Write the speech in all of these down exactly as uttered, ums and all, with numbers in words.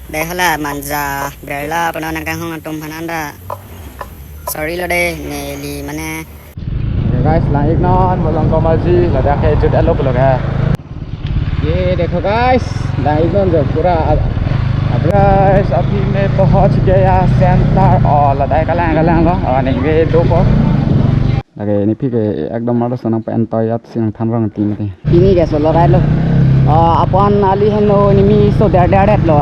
Dei hala Manja Birla punon nangkanghong atum aphan anta sorry lo dei, neli mane. Guys, lang-ik non Bolong Komaji, ladak ke jut alo pulo ke. Ye dekho guys, lang-ik non jo pura. Guys, abhi main pahunch gaya center. Oh, ladak kalang kalang lo. Oh, ningve dopo. Lake nephi ke ekdom arloso nangpa-entoijat si nangthan rong ti mati. Pini ke solo ride lo. Ah, apon ali heno nimi so der der det lo.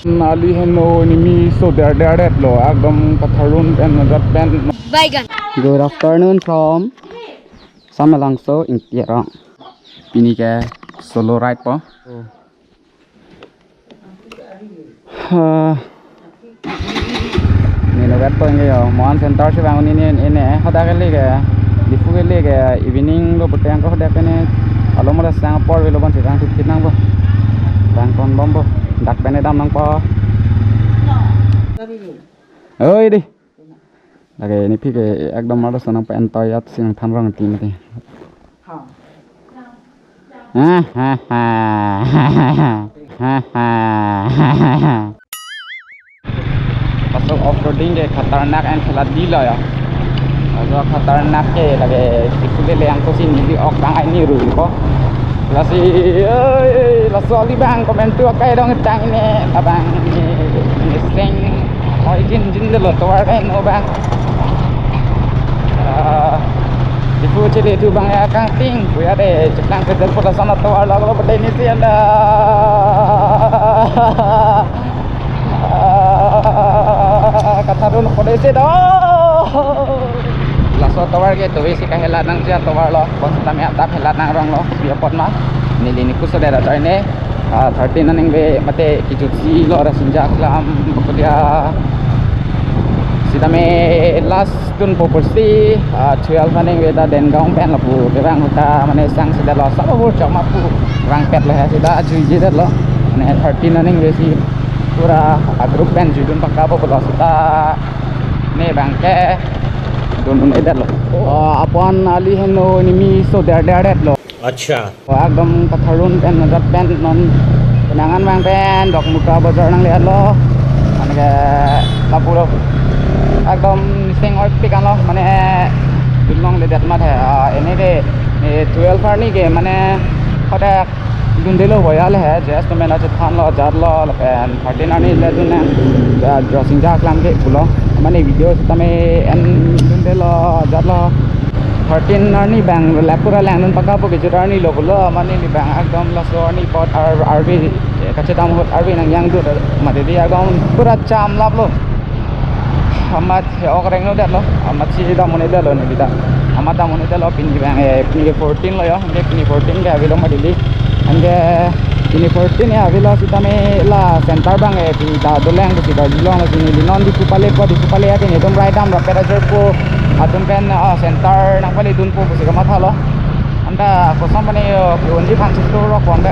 Ali heno nimi so der der det lo. Ekdom katharun pen najat pen. Baigan. Good afternoon from Samelangso Ingti arong. Pini ke solo ride po. Ha. Neli vetpo nge yo, Mohan Center si vang un-e, ne, ne, hadak kali ke, Diphu kali ke, evening lo pute angko hadak pen ne, alo mala sang apor avelo bon si vang thit thit nangpo. Vang kon bompo, dak pen ne dam nangpo. Oi di. Lake nephi ke ekdom arloso nangpa-entoijat si nangthan rong ti mati. Ha, ha, ha. Ha, ha, ha. Laso off-roading ke khatarnak and kheladi lo ya. Laso khatarnak ke lake sikule le angko si neli ok bang ai ni ru ko. Lasi, oi, laso ali bang komentu akai dong tang ne, abang ne, ne seng, oi, jin, jin de lo tovar kai no bang. Ah, Diphu chele tu bang ya kangting, puya de, cheplang ke jel pota sana tovar lo, lo pota ini si anda. Ah, katharun pota isi do. Laso tovar ke tuve si kahela nangji atovar lo, bon sitame adap hela nangrong lo, biapot ma. Neli niku so dera toy ne, ah, thirteen aningve mate kijutsi lo Rasinja Aklam, Bokolia. Sitame last dunpo pusi, ah, twelve aningve ta Dengaon pen lapu, kevang ta mane sang sida lo, sabo bur chok ma pu, vangpet lo he sida, juiji det lo. Mane thirteen aningve si pura a-group pen juidun pakka po pulo sita. Ne bang ke dun un-edet lo. Oh, apon ali heno nimi so der der det lo. Acha. Oh, ekdom katharun pen najat pen non kenangan bang pen Dokmoka bazar nangle-et lo. Mane ke lapu lo. Ekdom seng oi pik an lo, mane dun longledet mat he. Ah, ini de, eh, twelve arni ke mane pada dundelo boya le he, just to mena chethan lo, jat lo, lapen thirteen arni le dun nang, ja, Rasinja Aklam ke pulo. Mane video sitame en dundelo, jat lo. Thirteen arni bang, lapu ra langdun pakka po kejut arni lo pulo, mane neli bang ekdom laso arni apot ar, arve, eh, kachedam ahut arve nang yang dur, mane di ekdom pura cham lap lo. Amat he ok reng lo det lo, amat si dam un-edet lo neli ta. Amat dam un-edet lo pini bang, eh, pini ke fourteen lo yo, neli pini fourteen ke avelo ma Delhi. Anke pini fourteen ya avelo sitame la center bang, eh, pini ta dolang pusi Karbi Anglong lo sini di non Diphu pale po, Diphu pale ya pini dum ride dam rapet ajirpo atum pen, ah, center nangpale dunpo pusi kamatha lo. Anta koson mane yo, ke unji phan situ rok pon de.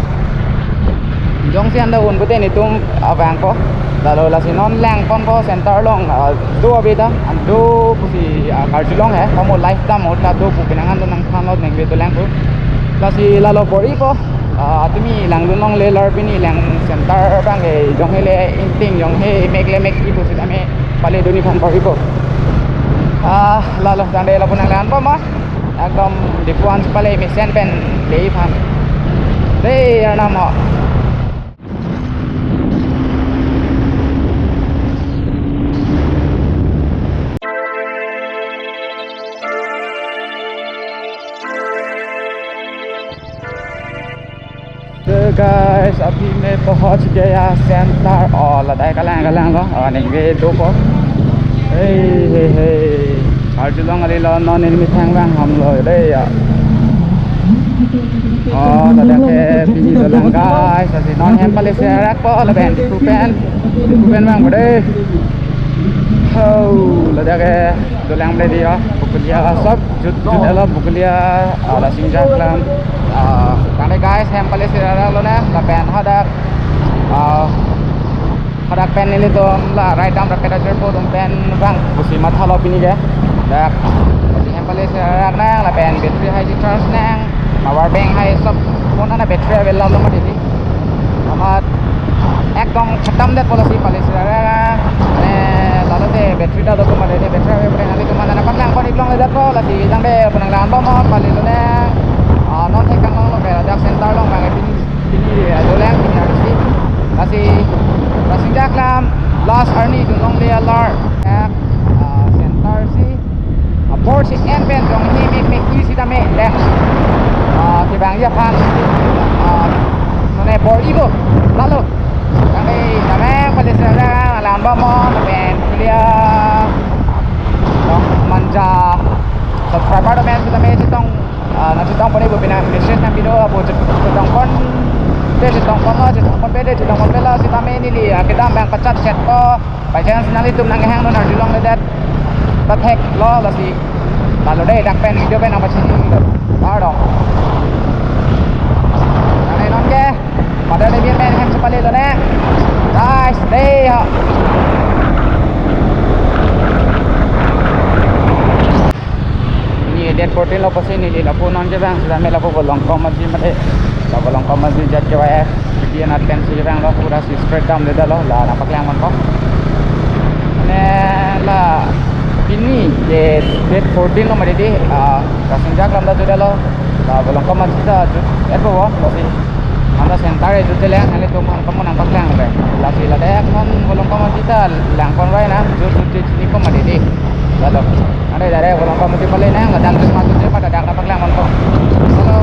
Jongsi anta un pute netum avangpo. Lalo lasi non langponpo center along, ah, do abita, an do pusi, ah, Karbi Anglong he, komo live dam ahut ta do pu penang an do nangthan lo ningve dolang pu. Lasi lalo bor-ipo, ah, tumi langdun longle lar pini lang center bang ke jong he le ingting jong he mek le mek-i pusitame pale dunji aphan bor-ipo. Ah, lalo tangte lapu nang langpo ma. Ekdom Diphu an pale mesen pen le aphan. Dei, arnam ho. So guys, abhi main pahunch gaya center. Oh, ladak kalang kalang lo. Oh, ningve dopo. Hey, hey, hey. Karbi Anglong ali lo, non neli methang vang ham lo dei ya. Oh, ladak ke pini dolang guys. Lasi non hem pale serak po, lapen Diphu pen, Diphu pen vangpo dei. Ho, ladak ke dolang le di ya. Bokolia sob jut jut alo Bokolia, ah, Rasinja Aklam, ah, tangte guys, hem pale serak lo ne, lapen hadak, ah, hadak pen nelitum la ride dam rapet ajirpo atum pen vang pusi matha lo pini ke. Dak, pusi hem pale serak nang, lapen battery hai si charge nang, power bank hai sob, phone ana battery available lo ma Delhi. Amat Ekdom chetam det pulo si pali sirara. Ne lalo te battery ta do kuma de, battery ave pura nangli tuman nangpaklang pon iklong le det po, lasi tangte pun nanglang bom pali lo ne. Ah, non thek kang long lo ke dak center long bang pini pini, ah, dolang pini hari si. Lasi Rasinja Klam last arni dun longle alar. Ek, ah, center si. Apor si en pen jong hi mek mek isi tame lek. Ah, kevangji aphan. Ah, none bor-ipo. Lalo. Kami, kami pali sirara lang bom non pen kulia. Manja subscriber do men sitame chetong, ah, nangchetong pon ipo pina message nangpi do apo chet-, chetong pon. Pe chetong ponlo, chetong ponpe, chetong ponpelo sitame neli, ah, kedam bang pachat chet po. By chance nanglitum nanghang non arjulong le det. Ta thek lo lasi. Lalo dei dak pen video pen nangpachini. Pardon. Nangne non ke. Mother Devi pen hem chepale lo ne. Guys, dei ho. Pini date fourteen lo pusi neli lapu non kevang sitame lapu Volongkom Aji mate. La Volongkom Aji jat ke waya. Video nat pen si vanglo pura si straight dam le dalo la nangpaklang man ko. Ne la pini date, date fourteen lo mari di, ah, Rasinja Klam ta jut dalo. La Volongkom Aji ta jut et po lo si. Anta center e jut le nanglitum aphan kamu nangpaklang le. Lasi ladak non Volongkom Aji ta lang pon rai nang jut jut chini ko mari di. Lalo. Anta direct Volongkom Aji pale nang ladak jut ma jut pada dak nangpaklang man ko. Lalo.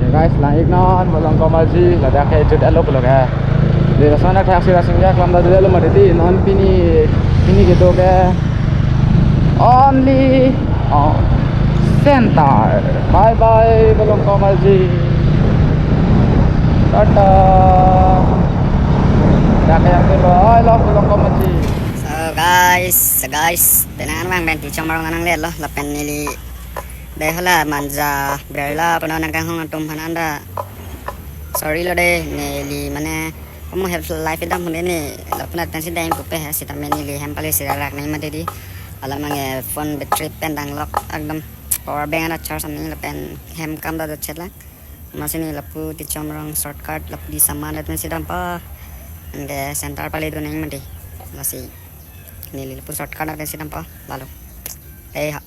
Ya guys, lang-ik non Volongkom Aji ladak ke jut alo pulo ke. Dei lason athak si Rasinja Klam ta jut alo mati di non pini pini kedo ke only, oh, center. Bye bye Volongkom Aji. Tata. Dak ke yang kedua, I love Volongkom Aji. So guys, so guys, penang vang pen Tichom arong nangle lo lapen neli dei hala Manja Berla puno nangkanghong atum aphan anta sorry lo dei, neli mane kamu help life idam hunde ne lapunat pensi dei pupe he sitame neli hem pale sirarak nai mati di. Alam ange phone battery pen dang lok ekdom power bank ana charge ami lapen hem kam ta do chet lang. Masi ne lapu Tichom arong shortcut lapu di saman pensi dampo. Anke center pale do neng mati. Lasi neli lapu shortcut pensi dampo. Lalo. Eh ha.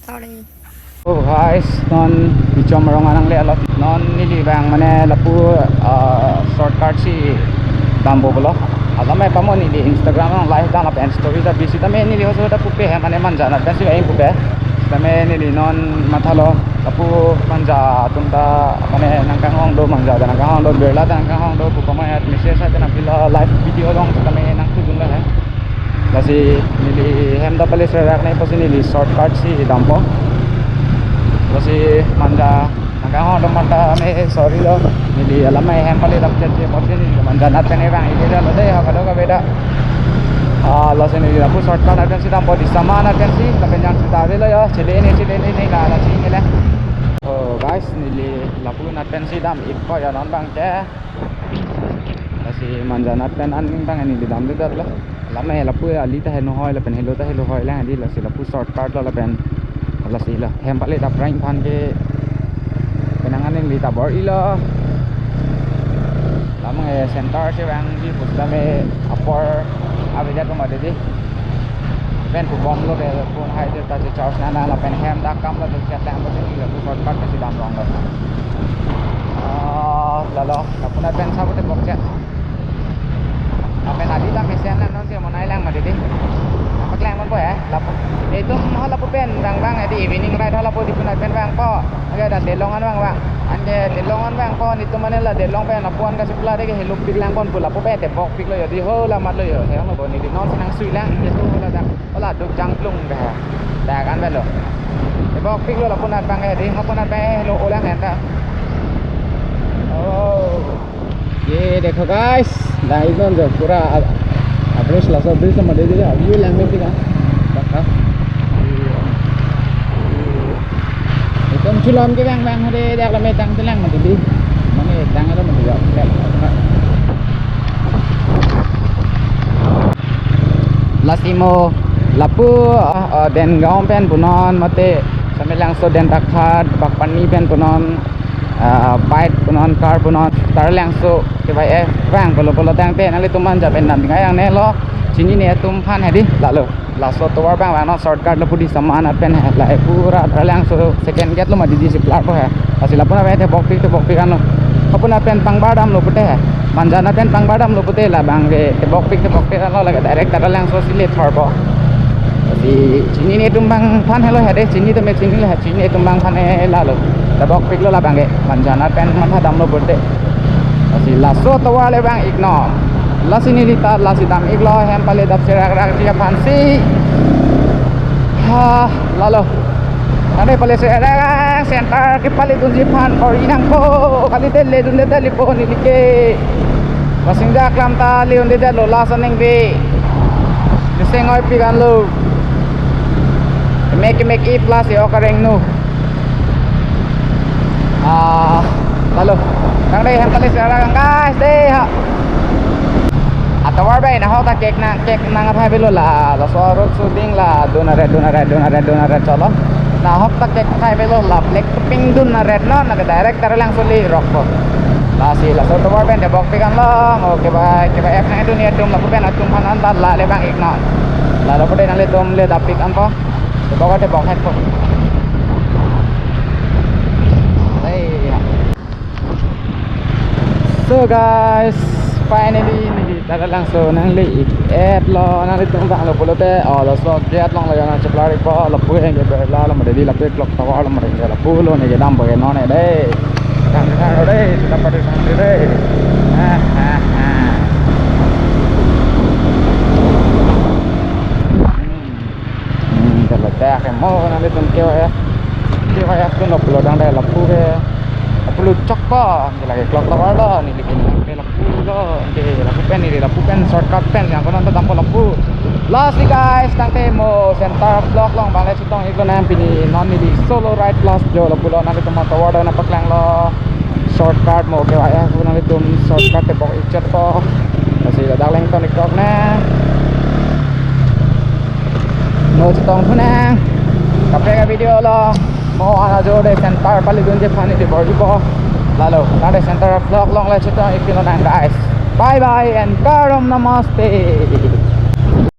Sorry. Oh guys, non Tichom arong nangle alo. Non neli bang mane lapu, ah, shortcut si dampo pulo. Alam e pamo neli Instagram along live dam lapen story ta bisi tame neli hoso ta pupe he mane Manja nat pensi aim pupe. Tame neli non mathalo lapu Manja atum ta mane nangkanghong do, Manja ta nangkanghong do, Berla ta nangkanghong do pu pamo message sa ta nangpilo live video along tame nangtudun la he. Lasi neli hem ta pale sirarak nai pusi neli shortcut si dampo. Lasi Manja nangkanghong do manta me sorry lo. Neli alam e hem pale dam chet chet pusi neli Manja nat pen vang ide lo dei ha kado ka beda. Ah, lasi neli lapu shortcut nat pensi dampo di saman nat pensi lapen jang sita avelo ya. Chele ne chele ne ne la la chele. Oh guys, neli lapu nat pensi dam-ik ko ya non bang ke. Lasi Manja nat pen an bang neli dam de dat lo. Alam e lapu ali ta heno hoi lapen helo ta helo hoi lang di lasi lapu shortcut lo lapen lasi la hem pale dap rang phan ke penang an neli ta bor-ilo. Alam e center si vangji pusitame apor ave jat ko mati di. Pen pu bom lo ke phone hai de ta charge nana lapen hem dak kam la do chat lang pusi neli lapu shortcut si dam rong lo. Ah, lalo, lapunat pen sabute bok chat. Lapen adi ta mesen na non si monai lang mati di. Apa klang man po ya? Lapu. Itum ha lapu pen bang bang adi evening ride ha lapu di punat pen bang po. Anke dan Delong an bang bang. Anke Delong an bang po nitum mane la Delong pen lapu an kasi pula de ke heluk pik lang pon pu lapu pen te bok pik lo ya di ho la mat lo ya. He lo bo neli non si nangsui lang ke ho la dak. Hala duk jangklung dah. Dah kan belo. Te bok pik lo lapunat bang eh di hapunat bang eh lo olang enta. Oh. Ye dekho guys, dah inon jo pura a-, a-bridge laso bridge mati di view lang mati ka. Baka. Itum chulom ke bang bang hade dak la me tang telang mati di. Mane tang lo mati ya. Lasi mo lapu, ah, ah, Dengaon pen punon mate Samelangso Dentakhat Pakpani pen punon, Ah, bike punon, car punon, Taralangso kevai eh vang pulo pulo tangte nanglitum aphan japen dam tingkai ang ne lo. Chinine atum aphan hedi lalo. Laso tovar abang vangnon, shortcut lo pu di, saman pen he. Lahai pura Taralangso second gate lo mati di si plar po he. Lasi lapu-an pen thebokpik thebokpik anlo. Lapu-an pen pangbar damlo pute he. Manjan pen pangbar damlo pute labang ke thebokpik thebokpik anlo, lake direct Taralangso si le thor po. Lasi chinine atum abang aphan helo hedi, chini tame chinilo he, chinine atum abang aphan he lalo. Thebokpik lo labang ke, manjan pen matha damlo pute. Lasi laso tovar le vang iknon. Lasi neli ta lasi dam iklo, hem pale dap serak rak ji aphan si. Ha, lalo. Tangte pale serak center kepale dunji aphan bor-i nangpo, kalite le dunde ta le po neli ke. Passenger aklam ta le dunde ta lo, lasi ningve. Keseng oipik anlo. Mek mek i plus yo kareng nu. Ah, lalo. Tangte hem pale serak guys, dei ha. Atovar bai nahok ta kek nang, kek nang athai avelo la. Laso road shooting la dun aret, dun aret, dun aret, dun aret cholo. Nahok ta kek athai avelo la, black topping dun aret non, lake direct Taralangso le rok po. Lasi laso tovar pen thebokpik anlo. Okay, bye. Kevai eh nang dunia atum, lapu pen atum aphan an ta la le vang iknon. Lalo pute nanglitum le dapik anpo. Thebok thebok het po. Hey. So guys, finally neli Taralangso nangle-et lo, nanglitum vanglo pulote, oh, laso gate along lo yo nang cheplar ikpo, lapu ke berla lo mati di, lapu clock tower lo mati di, lapu lo neli kedam bagi non dei. Dam dam dei, sudah pada dam dei. Ha ha ha. Hmm, kalau teh ke mo nanglitum kevai eh. Kevai eh, tun lo pulo tangte lapu ke. Lapu lo chok po, neli lake clock tower lo, neli ke nang ke lapu lo, neli lapu pen, neli lapu pen, shortcut pen, yang konon ta dampo lapu. Lastly guys, tangte mo center vlog along abang le chetong iklo nang pini, non neli solo ride plus jo lapu lo, nanglitum tovar ta nangpaklanglo. Shortcut mo kevai eh, nanglitum shortcut thebok ik chot po. Lasi ladak leng ton ik tok nang. Mo chetong thu nang. Kaprek avideo lo. Mo ana jo de center pale dunji aphan neli bor-i po. Lalo, tangte center vlog along le chetong ik pilo nang guys. Bye bye and kardom namaste.